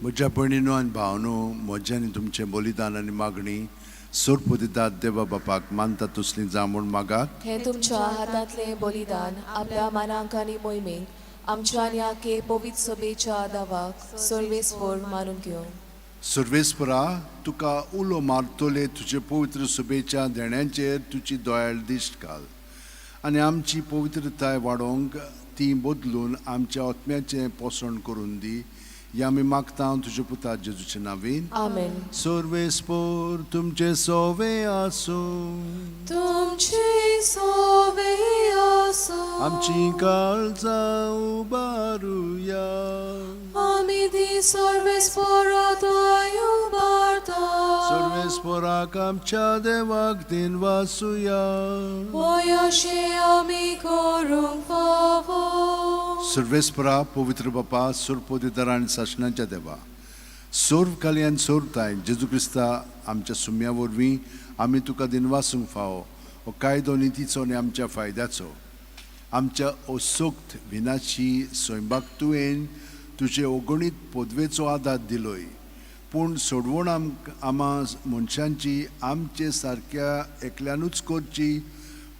म्हज्या भयणीनो आनी भावनो, म्हजें आनी तुमचें बलिदान आनी मागणी सोरपुदितात देवा बापाक मानता तसली जावं म्हूण मागात. हें तुमच्या हातांतलें बलिदान आपल्या मानांक आनी मोहिमेक आमच्या आनी आखे पवित्र सभेच्या दावाक सर्वेस्पोर मानून घेवं. सर्वेस्परा, तुका उलो मारतले तुजे पवित्र सभेच्या देण्यांचेर तुजी दोयाळ दिश्ट घाल आनी आमची पवित्रताय वाडोवंक ती बदलून आमच्या आत्म्याचें पोसण करून दी. हें आमी मागता तुज्या पुता जेजूच्या नांवीन. आमेन. सर्वेस्पोर तुमचें सोवे आसूं. तुमचे सोवे आसूं. आमची काळजां उबारुया. आमी ती सर्वेस्पोरांत उबारता. सर्वेस्पोराक आमच्या देवाक दिनवासुया. होय अशें आमी करूंक फावो. सर्वेस्परा, पवित्र बापा, सुरपोदिदार आनी सासणाच्या देवा, सर्व कल्याण सोरताय जेजू क्रिस्ता आमच्या सुम्या वरवीं आमी तुका दिनवासूंक फावो. हो कायदो नितीचो आनी आमच्या फायद्याचो. आमच्या असोक्त विनाशी स्वयंबाक तुवें तुजे अगणीत पदवेचो आदार दिलोय, पूण सोडवण आमा मनशांची आमचे सारक्या एकल्यानूच करची.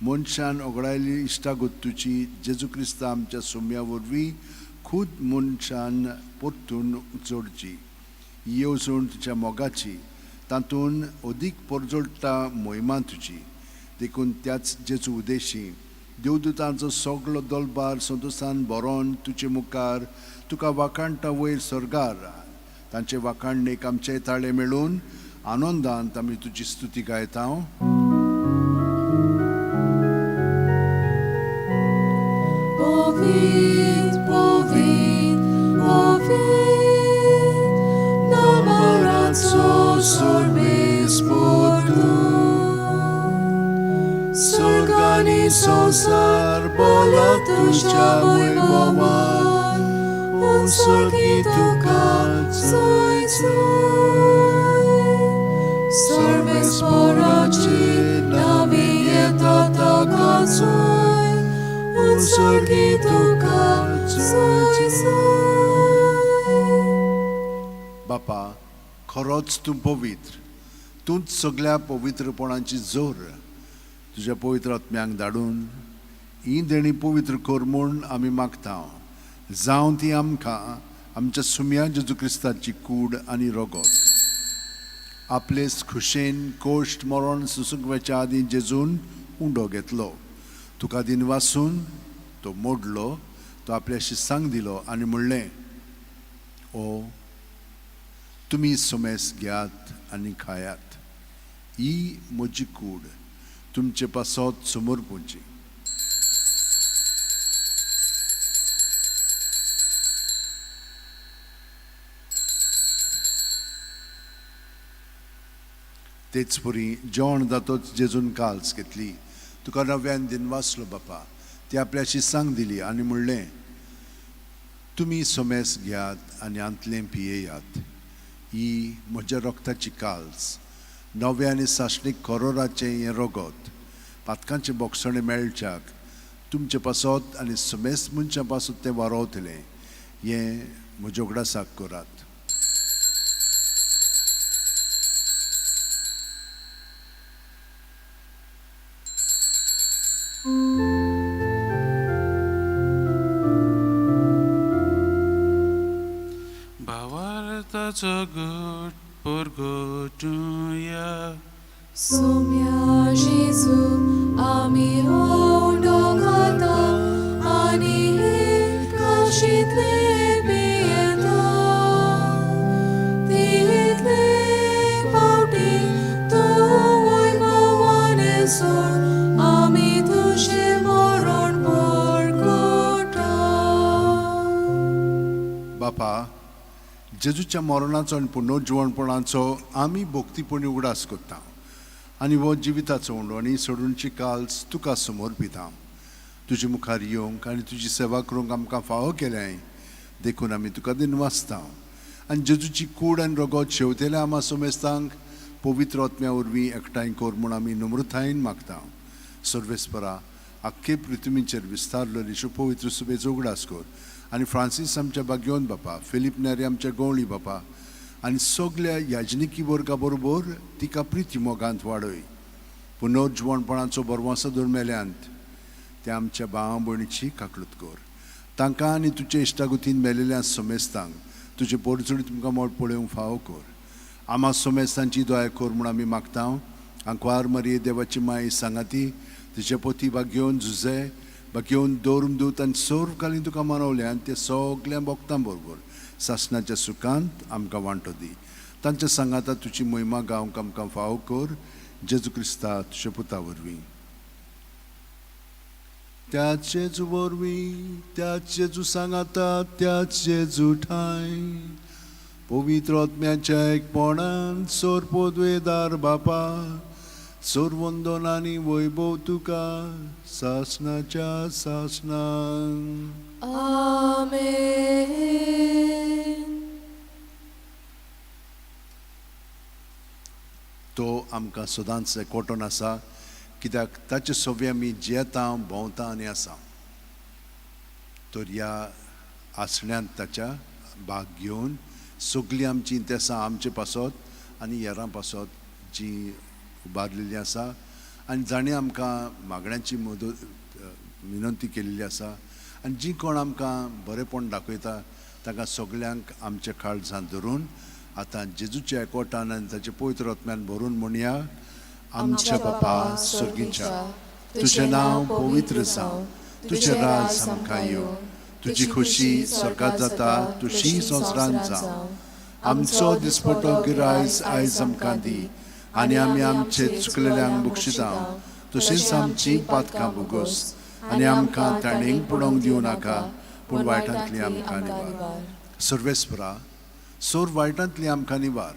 मनशान ओगडायली इश्टागत तुजी जेजू क्रिस्ता आमच्या सुम्या वरवीं खूद मनशान परतून जोडची. ही येवजण तुज्या मोगाची, तातूंत अदीक परजळटा मोहिमा तुजी. देखून त्याच जेजू उदेशी देवदूतांचो सगलो दलबार संतोशान भरोन तुजे मुखार तुका वाखाणटा वयर सर्गार. तांचे वाखाणणेक आमचे ताळे मेळून आनंदांत आमी तुजी स्तुती गायता. Ovid, Ovid, Ovid, Namaranzo sorbis portu. Surgani sonsar bola tuja वैभवान, Un sorgi tuca zoi zoi. Sorbis poraci navieta takazoi, Un sorgi tuca zoi zoi. बापा, खरोच तूं पवित्र, तूंच सगळ्या पवित्रपणाची जोर. तुज्या पवित्र आत्म्यांक धाडून ही देणी पवित्र कर म्हूण आमी मागता. जावं ती आमकां आमच्या सुम्या जेजू क्रिस्ताची कूड आनी रगत. आपले खुशेन कोश्ट मरण सुसूंक वचच्या आदीं जेजून उंडो घेतलो, तुका दिनवासून तो मोडलो, तो आपल्या शिसांक दिलो आनी म्हणलें, ओ तुमी सोमेस घेयात आनी खायात. ही म्हजी कूड तुमचे पासत समर्पूची. तेच परी जेवण जातोच जेजून काल्स घेतली, तुका नव्यान दिनवासलो बापा, ती आपल्या शिसांक दिली आनी म्हणलें, तुमी सोमेस घेयात आनी आंतलें पियेयात. ही म्हज्या रक्ताची काल्स, नव्या आनी सासणीक करोराचें हें रगत पातकांचें बोगसणें मेळच्याक तुमचे पासत आनी समेस्त मनशां पासत तें वारोवतलें. हें म्हज्या उगडासाक करात. भावार्थाचो गट परगटुया. Sumya Jesu, आमी उंडो खाता आनी काशींतले पियेता. तितले फावटी तूं वैभवान सोड, आमी तुजें मरण परगटा. बापा, जेजूच्या मरणाचो आनी पुनर्जिवणपणाचो आमी भक्तीपणी उगडास करता आनी हो जिविताचो उंडो आनी सोडूनची काल्स तुका समर्पिता. तुजे मुखार येवंक आनी तुजी सेवा करूंक आमकां फावो केल्याय, देखून आमी तुका दिनवासता. आनी जेजूची कूड आनी रगत शेवतेल्या आमा समेस्तांक पवित्र आत्म्या वरवीं एकठांय कर म्हूण आमी नम्रतायेन मागता. सर्वेस्परा, आख्खे पृथ्वीचेर विस्तारलेली पवित्र सुबेचो उगडास कर आनी फ्रांसीस आमच्या बागयोन बापा, फिलीप नेरी आमच्या गवळी बापा आनी सगल्या याजनिकी वर्गा बरोबर तिका प्रिती मोगांत वाडय. पुनर्जिवणपणाचो बरवासो दवर मेल्यांत त्या आमच्या भावा भयणीची काकळूत कर. तांकां आनी तुजे इश्टागुतीन मेलेल्या समेस्तांक तुजे पोरचुडी तुमकां मोड पळोवंक फावो कर. आमा समेस्तांची दया कर म्हूण आमी मागता. आंकवार मरिये देवाची माई सांगाती तिचे पोती बागेवन जुजे बागेवन दवरून दूत आनी सर्व कालीन तुका मनवले आनी ते सगल्या भक्तां बरोबर सासणाच्या सुखांत आमकां वांटो दी. तांच्या सांगाता तुजी मोहिमा गावंक आमकां फावो कर, जेजू क्रिस्ता तुज्या पुता वरवीं. त्याच जेजू वरवीं, त्याच जेजू सांगाता, त्याच जेजू ठांय, पवित्र आत्म्याच्या एकपणान सोर पोदवेदार बापा, सोर वंदन आनी वैभव तुका सासणाच्या सासणान. आमेन. तो आमकां सदांच एकवटून आसा, कित्याक ताचे सोबे आमी जियेता, भोंवता आनी आसा. तर ह्या आसण्यांत ताच्या भाग घेवन सगळीं आमचीं तेसां आमचे पासत आनी हेरां पासत जी उबारलेली आसा आनी जाणें आमकां मागण्यांची मदत विनंती केल्ली आसा आनी जी कोण आमकां बरेंपण दाखयता तांकां सगल्यांक आमच्या काळजांत धरून आतां जेजूच्या एकवटान आनी ताचे पवित्र आत्म्यान भरून म्हणया. आमच्या बापा सर्गीच्या, तुजें नांव पवित्र जावं, तुजें राज आमकां येवं, तुजी खुशी स्वर्गात जाता तशी संवसारांत जावं. आमचो दिसपटो गिरायज आयज आमकां दी आनी आमी आमचे चुकलेल्यांक बक्षिता तशींच आमची पातकां भोगोस आनी आमकां ताणेंक पडोवंक दिवं नाका, पूण वायटांतली आमकां निवार. सर्वेस्परा, सोर वायटांतली आमकां निवार.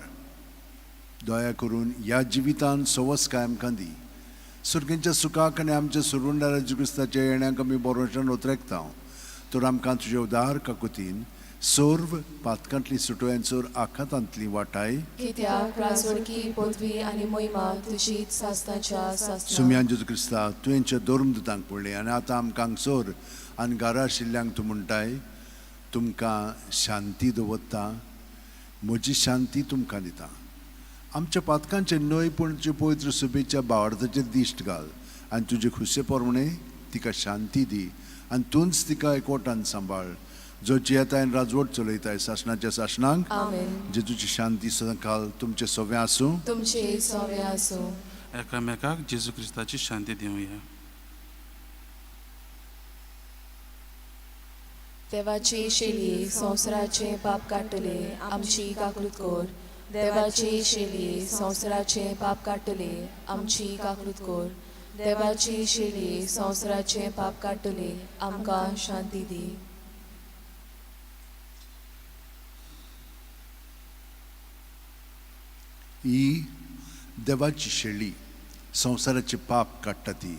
दया करून ह्या जिवितान सवसकाय आमकां दी. सुर्गेंच्या सुखाक आनी आमच्या सुरुंडारा क्रिस्ताच्या येण्याक आमी बरोवच्यान उतरेकता. तर आमकां तुजे उदार काकुतीन सर्व पातकांतली सुटोयन सोर आखातांतली वाटाय. कित्याक राजवडकी, पदवी आनी मोहिमा तुजीच सासणाच्या सासणाक. सुम्यान जेजू क्रिस्ता, तुवेंच्या धर्मदुतांक पडली आनी आतां आमकां हांगसर आनी घरा आशिल्ल्यांक तूं म्हणटाय, तुमकां शांती दवरता, म्हजी शांती तुमकां दिता. आमच्या पातकांचे न्हय पूण तुजे पवित्र सुबेच्या भावार्थाचेर दिश्ट घाल आनी तुजे खुशे प्रमाणे तिका शांती दी आनी तूंच तिका एकवटान सांबाळ, जो जियेताय आनी राजवट चलयताय सासणाच्या सासणाक. आमेन. जेजूची शांती सदांकाल तुमचे सगळें आसूं. तुमचे सवे आसूं. एकामेकाक जेजू क्रिस्ताची शांती दिवया. देवाची शेली संवसाराचे पाप काडटले, आमची काकूत कर. देवाची शेली संवसाराचे पाप काडटले, आमची काकूत कर. देवाची शेली संवसाराचे पाप काडटले, आमकां शांती दी. ही देवाची शेळी संवसाराचे पाप काडटा. ती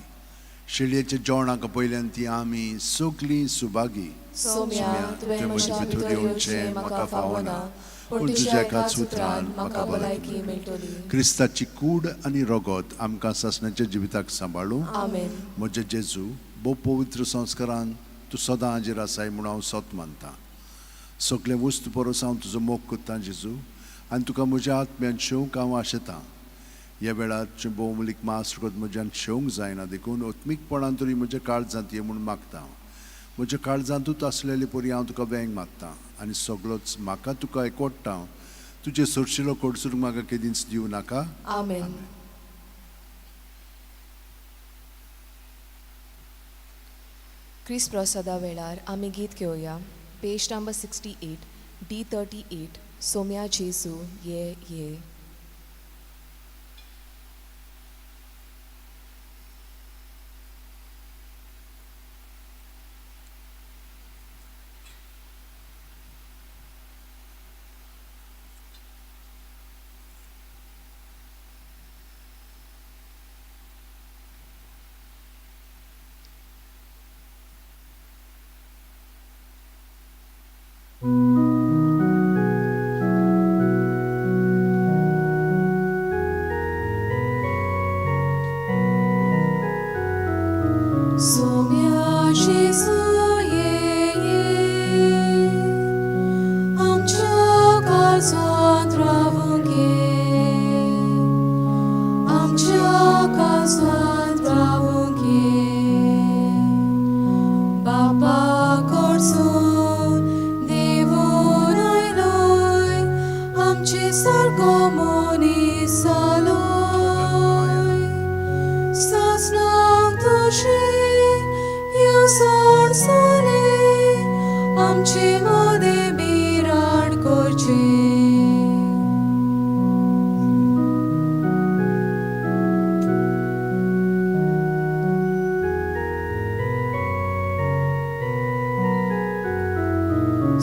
शेळयेच्या जेवणाक पयल्यान ती आमी सगलीं सुभागी. सोम्या, तुवें म्हज्या भितर येवचें म्हाका फावना, पूण तुज्या एकाच उतरान म्हाका भलायकी मेळटली. क्रिस्ताची कूड आनी रगत आमकां सासणाच्या जिविताक सांबाळूं. आमेन. म्हजे जेजू, भोव पवित्र संस्कारान तूं सदां हाजीर आसाय म्हूण हांव सत मानतां. सगळे वस्तू परस हांव तुजो मोग करतां जेजू आनी तुका म्हज्या आत्म्यान शेवंक हांव आशेतां. ह्या वेळार तुजें भोवमूलीक मास रगत म्हज्यान शेवंक जायना, देखून आत्मीकपणान तरी म्हज्या काळजांत ये म्हूण मागता हांव. म्हज्या काळजांतूच आसलेले परी हांव तुका वेंग मागता आनी सगळोच म्हाका तुका एकवटता. तुजें सरशिलो कडसून म्हाका केदींच दिवं नाका. आमेन. क्रिस्त प्रसादा वेळार आमी गीत घेवया. Page number 68, D 38, Somya जेजू ये ये. सोम्या जेजू ये ये आमच्या काळजांत रावूंक ये आमच्या काळजांत रावूंक ये बापा कडसून देवून आयलोय आमचे सारको मनीस जालोय सासणाक तुजें येवजण जालें आमचे मदें बिराड करचें.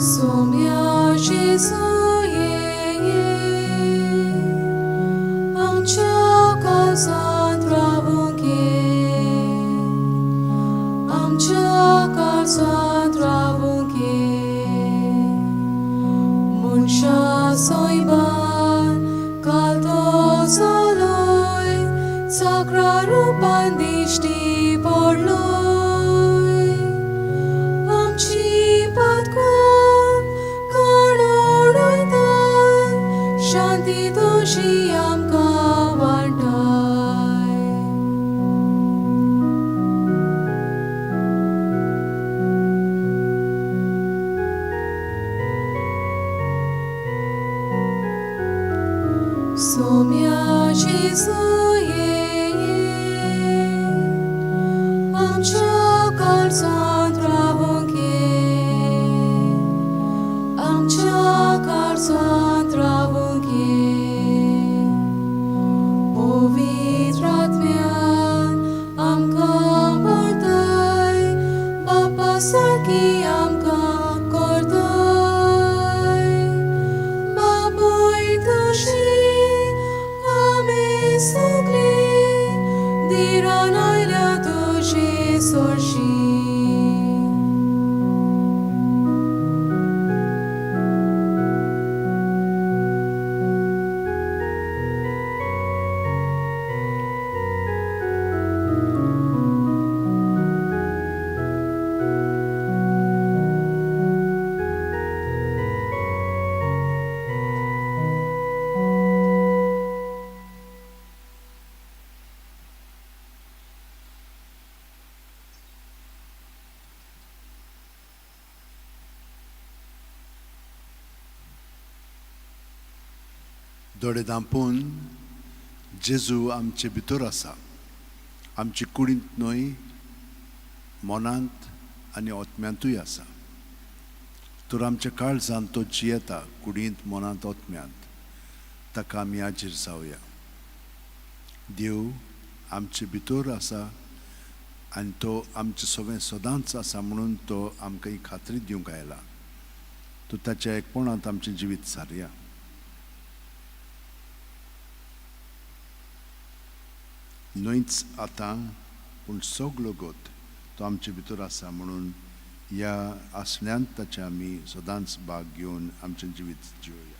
सोम्या जेजू ये ये आमच्या काळजांत रावूंक ये आमच्या काळजांत रावूंक ये. मनशा सैबान काल तो जालोय चाकरा रुपान दिश्टी पडलोय आमची पातकां काडून उडयताय शांती तुजी आमकां वांटाय. सोम्या जेजू ये ये आमच्या काळजांत रावूंक ये आमच्या काळजांत रावूंक ये. पवित्र आत्म्यान आमकां भरताय बापा सारकी आमकां करताय. बापूय तुजी आमी सगळीं धिरान आयल्या तुजे सरशीं. दोळे धांपून जेजू आमचे भितर आसा, आमचे कुडींत न्हय, मनांत आनी ओतम्यांतूय आसा. तर आमच्या काळजांत तो जियेता, कुडींत, मनांत, ओतम्यांत. ताका आमी हाजीर जावया. देव आमचे भितर आसा आनी तो आमचे सगळें सदांच आसा म्हणून तो आमकां ही खात्री दिवंक आयला. तो ताच्या एकपणांत आमचें जिवीत सारया. न्हयच आतां पूण सगलो गोत तो आमचे भितर आसा म्हणून ह्या आसण्यांत ताचे आमी सदांच भाग घेवन आमचें जिवीत जिवया.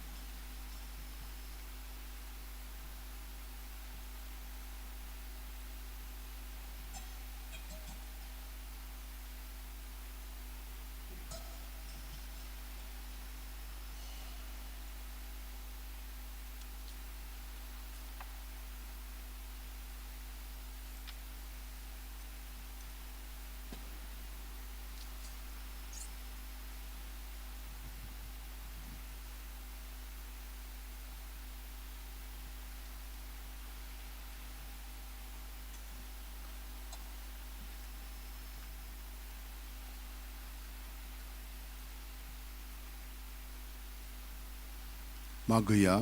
मागुया.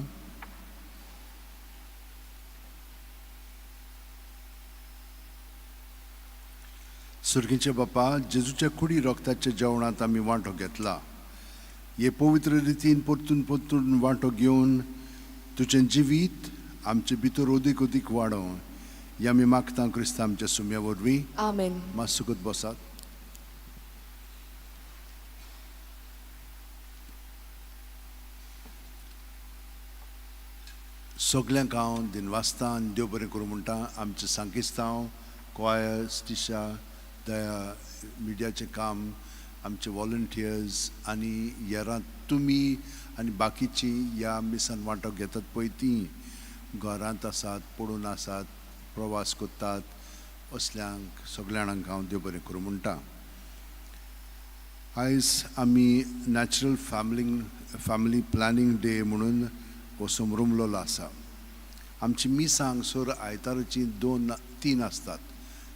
सुर्गीचे बापा, जेजूच्या कुडी रक्ताच्या जेवणांत आमी वांटो घेतला. हे पवित्र रितीन परतून परतून वांटो घेवन तुजें जिवीत आमचे भितर अदीक अदीक वाडोवं हे आमी मागता क्रिस्ता आमच्या सुम्या वरवीं. आमेन. मातसो बसात. सगल्यांक हांव दिनवासता आनी देव बरें करूं म्हणटा. आमचें सांकिस्तांव क्वायर स्टिशा दया मिडियाचें काम, आमचे वॉलंटियर्स आनी हेरां तुमी आनी बाकीचीं ह्या मिसान वांटो घेतात पळय तीं घरांत आसात, पडून आसात, प्रवास करतात, असल्यांक सगल्या जाणांक हांव देव बरें करूं म्हणटा. आयज आमी natural family planning day म्हणून हो समरमलोलो आसा. आमची मिसां हांगसर आयताराचीं 2-3 आसतात,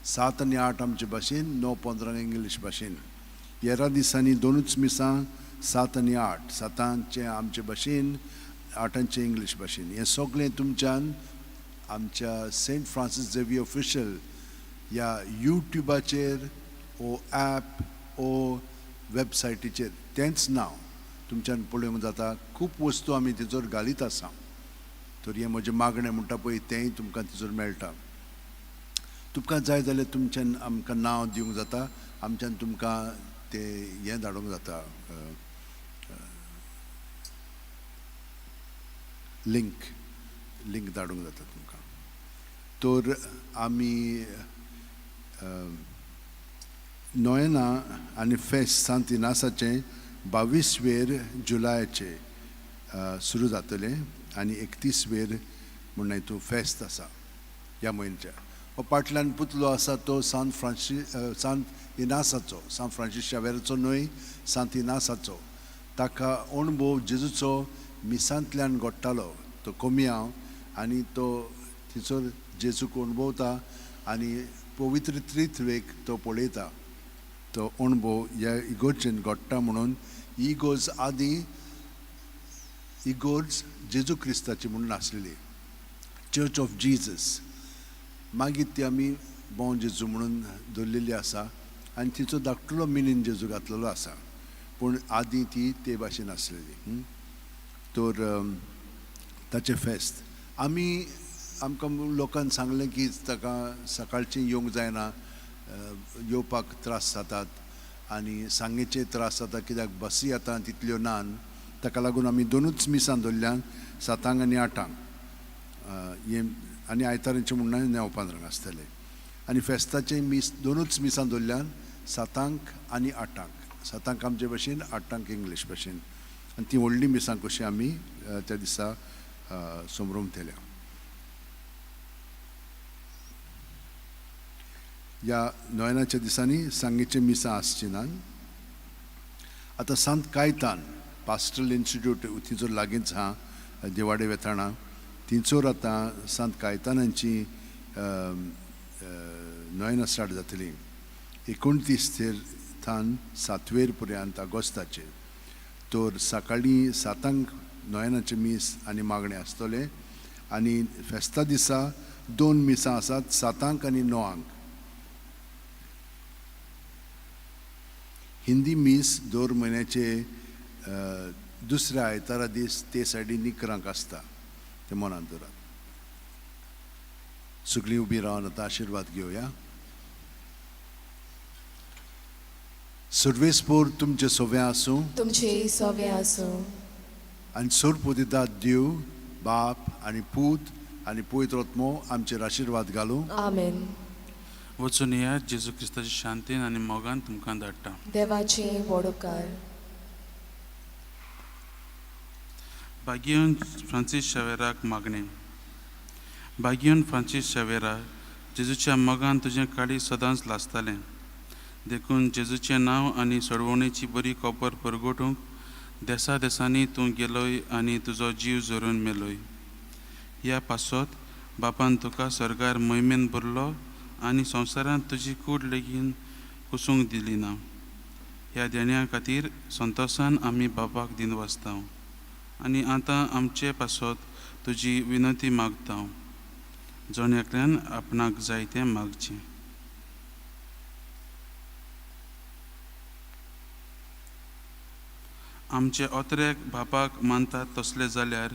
7 आनी 8 आमचे भाशेन, 9-15 इंग्लीश भाशेन. हेरा दिसांनी 2 मिसां, 7 आनी 8, 7 आमचे भाशेन, 8 इंग्लीश भाशेन. हें सगळें तुमच्यान आमच्या सेंट फ्रांसीस झेवियर ऑफिशियल ह्या यूट्यूबाचेर ओ ॲप ओ वेबसायटीचेर तेंच नांव तुमच्यान पळोवंक जाता. खूब वस्तू आमी तेजोर घालीत आसा, तर हें म्हजें मागणें म्हणटा पळय तेंय तुमकां तेजोर मेळटा. तुमकां जाय जाल्यार तुमच्यान आमकां नांव दिवंक जाता, आमच्यान तुमकां तें हें धाडूंक जाता, लिंक धाडूंक जाता तुमकां. तर आमी नोयना आनी फेस्त सांत इनासाचें 22 जुलयाचें सुरू जातलें आनी 31 म्हणून हितून फेस्त आसा ह्या म्हयन्याच्या. हो पाटल्यान पुतलो आसा तो सांत फ्रांसीस सांत इनासाचो, सांत फ्रांसीस शावेराचो न्हय, सांत इनासाचो. ताका अणभव जेजूचो मिसांतल्यान घडटालो, तो कोमियांव आनी तो थंयसर जेजूक अणभवता आनी पवित्र त्रित्वेक तो पळयता. तो अणभव ह्या इगोर्जेन घडटा म्हणून इगोर्ज आदी इगोर्ज जेजू क्रिस्ताची म्हणून आसलेली, चर्च ऑफ जीजस. मागीर ती आमी बों जेजू म्हणून दवरलेली आसा आनी तिचो धाकटुलो मिनीन जेजू घातलेलो आसा, पूण आदी ती ते भाशेन आसलेली. तर ताचें फेस्त आमी आमकां लोकान सांगलें की ताका सकाळचें येवंक जायना, येवपाक त्रास जातात आनी सांगेचे त्रास जाता कित्याक बसी आतां तितल्यो ना. ताका लागून आमी 2 मिसां दवरल्यान, 7 आनी 8 हें, आनी आयतारांचें म्हणून 9-15 आसतलें. आनी फेस्ताचें मीस 2 मिसां दवरल्यान, 7 आनी 8, 7 आमचे भाशेन, 8 इंग्लीश भाशेन. आनी ती व्हडलीं मिसां कशीं आमी त्या दिसा समरोमतल्या. ह्या नोयनाच्या दिसांनी सांगेचीं मिसां आसचीं ना. आतां सांत कायतान पास्टरल इन्स्टिट्यूट थंयसर लागींच आहा दिवाडे वेताणा, थंयसर आतां सांत कायतानांची नोयना स्टार्ट जातली 29 थान 7 पर्यंत ऑगस्टाचेर. तर सकाळीं 7 नोयनाचें मीस आनी मागणें आसतलें आनी फेस्ता दिसा 2 मिसां आसात, 7 आनी 9. हिंदी मीस दर म्हयन्याचे दुसऱ्या आयतारा दीस ते सायडीन 11 आसता, ते मनांत दवरात. सगळीं उबी रावन आतां आशिर्वाद घेवया. सर्वेस्पोर तुमचें सोवें आसूं, तुमचें सोवें आसूं, आनी सोरपोदिदात देव बाप आनी पूत आनी पवित्र आत्मो आमचेर आशिर्वाद घालूं. आमेन. वचून येयात, जेजू क्रिस्ताच्या शांतीन आनी मोगान तुमकां धाडटा. देवाचें व्हड उपकार. भाग्यवन फ्रांसीस शावेराक मागणें. भाग्यवन फ्रांसीस शावेरा, जेजूच्या मोगान तुजें काळीज सदांच लासतालें, देखून जेजूचें नांव आनी सोडवणेची बरी खबर परगटूंक देसा देसांनी तूं गेलोय आनी तुजो जीव झरून मेलोय. ह्या पासत बापान तुका सर्गार मोहिमेन भरलो आनी संवसारांत तुजी कूड लेगीन कुसूंक दिली ना. ह्या देण्या खातीर संतोसान आमी बापाक दिनवासता आनी आतां आमचे पासत तुजी विनंती मागता, जण एकल्यान आपणाक जाय तें मागचें. आमचे ओतरेक बापाक मानतात तसले जाल्यार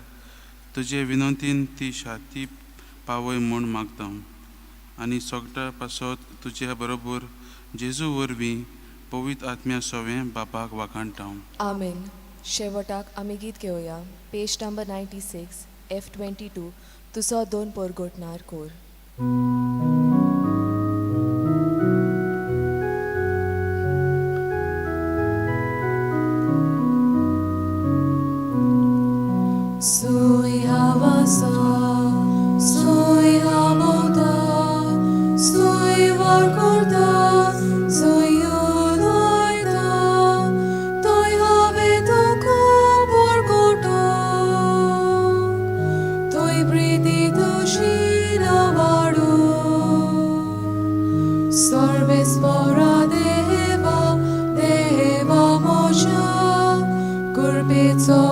तुजे विनंतीन ती शांती पावय म्हूण मागता आनी सगळ्या पासत तुजे बरोबर जेजू वरवीं पवित्र आत्म्या सोवें बापाक वाखाणटा. आमेन. शेवटाक आमी गीत घेवया, पेज नंबर 96 F22, तुजो दोन पोरगोटणार कोर. उपकार करता, जंय उलयता, थंय हांवें तुका परगटोवंक, थंय प्रिती तुजी ना वाडूंक. सर्वेस्परा देवा, देवा म्हज्या, कृपेचो.